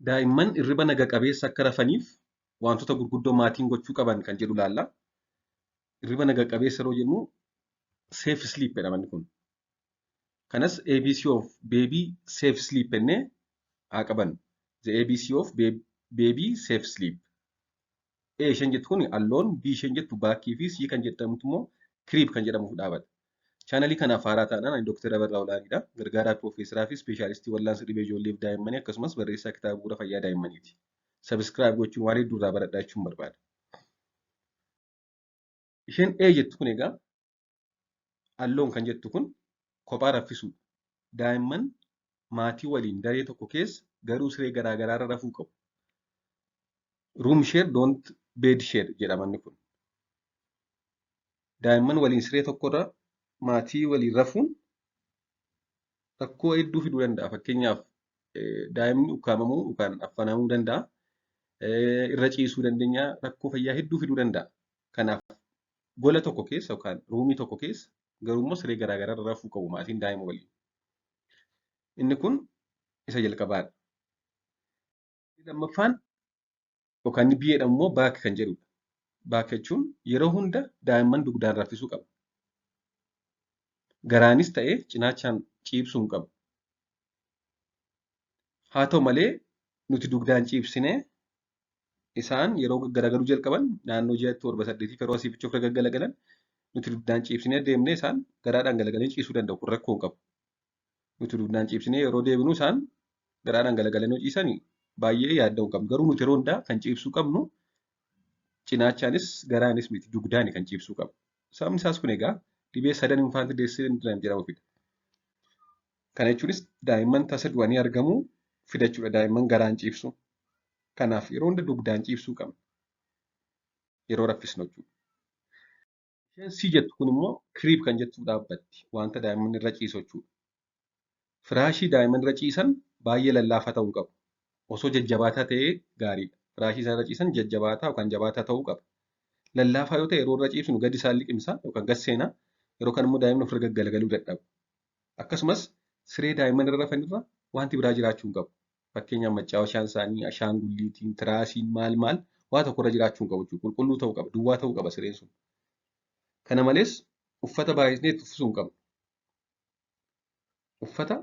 Daa'imman hirriba naga qabeessa akka rafaniif wantoota gurguddoo maatiin gochuu qaban kan jedhu ilaalla. Hirriba naga qabeessa yeroo jennu safe sleep jedhama inni kun. Kanas ABC of baby safe sleep jennee haa qabannu. The ABC of baby safe sleep. A isheen jettu kun alone, B isheen jettu back fi C kan jedhamtu immoo crib kan jedhamuuf dhaabata. Chaanalii kanaaf haaraa taanaan ani Dr. Abarraa Olaaniidha. Gargaaraa Piroofeesaraa fi Ispeeshaalistii wal'aansa dhibee ijoollee fi daa'immanii, akkasumas barreessaa kitaaba Bu'uura Fayyaa Daa'immaniiti. Subscribe gochuun waan hedduu irraa baradhaa jechuun barbaada. Isheen A jettu kun egaa alone kan jettu kun kophaa raffisuudha. Daa'imman maatii waliin daree tokko keessa garuu siree garaa garaarra rafuu qabu. Room share, don't bed share jedhama inni kun. Daa'imman waliin siree tokkorra maatii waliin rafuun rakkoo hedduu fiduu danda'a. Fakkeenyaaf, daa'imni ukkaamamuu yookaan affanamuu danda'a. Irra ciisuu dandeenya. Rakkoo fayyaa hedduu fiduu danda'a. Kanaaf gola tokko keessa yookaan roomii tokko keessa garuu immoo siree garaa garaarra rafuu qabu maatiin daa'ima waliin. Inni kun isa jalqabaadha. Lammaffaan yookaan inni B jedhamu immoo back kan jedhudha. Back jechuun yeroo hunda daa'imman dugdaan raffisuu qaba. Garaanis ta'ee cinaachaan ciibsuu hin qabu. Haa ta'u malee, nuti dugdaan ciibsinee isaan yeroo garagaluu jalqaban, naannoo ji'a 7, 8 yeroo asii fi ofirra gaggalagalan, nuti dugdaan ciibsinee deemnee isaan garaadhaan galagalanii ciisuu danda'u. Kun rakkoo hin qabu. Nuti dugdaan ciibsinee yeroo deebinu isaan garaadhaan galagalanii ciisan baay'ee yaadda'uu hin qabnu. Garuu nuti yeroo hundaa kan ciibsuu qabnu cinaachaanis garaanis miti, dugdaani kan ciibsuu qabnu. Sababni isaas kun egaa dhibee sudden infant death syndrome jedhamu fida. Kana jechuunis daa'imman tasa du'anii argamuu fida jechuudha, daa'imman garaan ciibsu. Kanaaf yeroo hunda dugdaan ciibsuu qabna. Yeroo raffisnu jechuudha. Isheen C jettu kun immoo crib kan jettu dhaabbatti. Wanta daa'imman irra ciisu jechuudha. Firaashii daa'imman irra ciisan baay'ee lallaafaa ta'uu qabu. Osoo jajjabaataa ta'ee gaariidha. Firaashii isaan irra ciisan jajjabaataa yookaan jabaataa ta'uu qaba. Lallaafaa yoo ta'e, yeroo irra ciibsinu gadi isaan liqimsa yookaan gad seenaa. Yeroo kan immoo daa'imni ofirra gaggalagaluu dadhaba. Akkasumas siree daa'imman irra rafan irra wanti biraa jiraachuu hin qabu. Fakkeenyaaf, maccaawashaan isaanii, ashaangulliitiin, tiraasiin, maal maal waa tokko irra jiraachuu hin qabu jechuudha. Qulqulluu ta'uu qaba. Duwwaa ta'uu qaba sireen sun. Kana malees uffata baay'isnee itti uffisuu hin qabnu. Uffata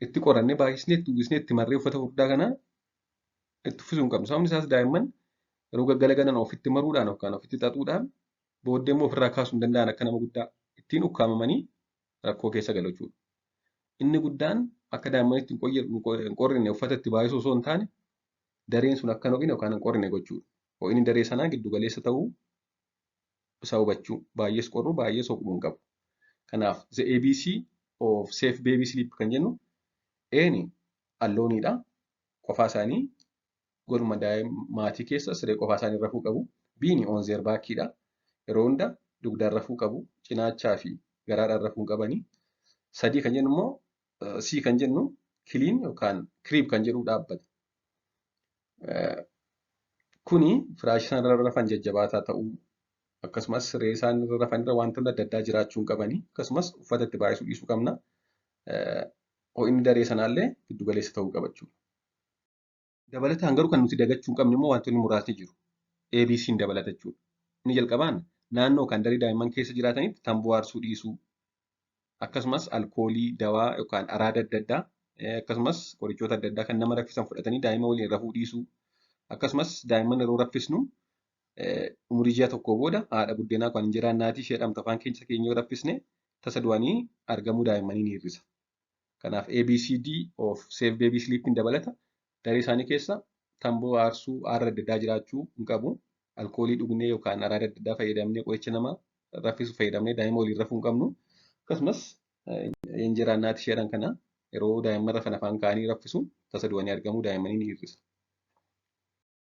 itti qorannee baay'isnee itti uwwisnee itti marree uffata furdaa kana itti uffisuu hin qabnu. Sababni isaas daa'imman yeroo gaggalagalan ofitti maruudhaan yookaan ofitti xaxuudhaan booddee immoo ofirraa kaasuu hin danda'an, akka nama guddaa ittiin ukkaamamanii rakkoo keessa galu jechuudha. Inni guddaan akka daa'imman itti hin qorrine uffata itti baay'isuu osoo hin taane, dareen sun akka hin ho'ine yookaan hin qorrine gochuudha. Ho'inni daree sanaa giddu galeessa ta'uu isaa hubachuu, baay'ees qorruu baay'ees ho'uu hin qabu. Kanaaf the ABC of safe baby sleep kan jennu A'n aloneiidha. Qofaa isaanii goluma maatii keessa siree qofaa isaanii rafuu qabu. B'n on their backiidha. Yeroo hunda dugdaan rafuu qabu. Cinaachaa fi garaadhaan rafuu hin qabani. Sadii kan jennu immoo, C kan jennu, clean yookaan crib kan jedhu dhaabbata. Kuni firaashii isaan irra rafan jajjabaataa ta'uu, akkasumas siree isaan irra rafan irra wantoonni adda addaa jiraachuu hin qabani. Akkasumas uffata itti baay'isuu dhiisuu qabna. Ho'inni daree sanaallee giddu galeessa ta'uu qaba jechuudha. Dabalataan garuu kan nuti dagachuu hin qabne immoo wantoonni muraasni jiru. ABC'n dabalata jechuudha. Inni jalqabaan naannoo kan daree daa'imman keessa jiraatanitti tamboo aarsuu dhiisuu, akkasumas alkoolii, dawaa yookaan araada adda addaa, akkasumas qorichoota adda addaa kan nama raffisan fudhatanii daa'ima waliin rafuu dhiisuu, akkasumas daa'imman yeroo raffisnu umurii ji'a 1 booda haadha buddeenaa kan injeraa naatii ishee jedhamtu afaan keessa keenya yoo raffisne tasa du'anii argamuu daa'immanii ni hir'isa. Kanaaf ABCD of safe baby sleeping dabalata. Daree isaanii keessa tamboo aarsuu, aarra adda addaa jiraachuu hin qabu. Alkoolii dhugnee yookaan araada adda addaa fayyadamnee, qoricha nama raffisu fayyadamnee daa'ima waliin rafuu hin qabnu. Akkasumas injeraa naatii isheedhaan kana yeroo daa'imman rafan afaan kaa'anii raffisuun tasa du'anii argamuu daa'immanii ni hir'isa.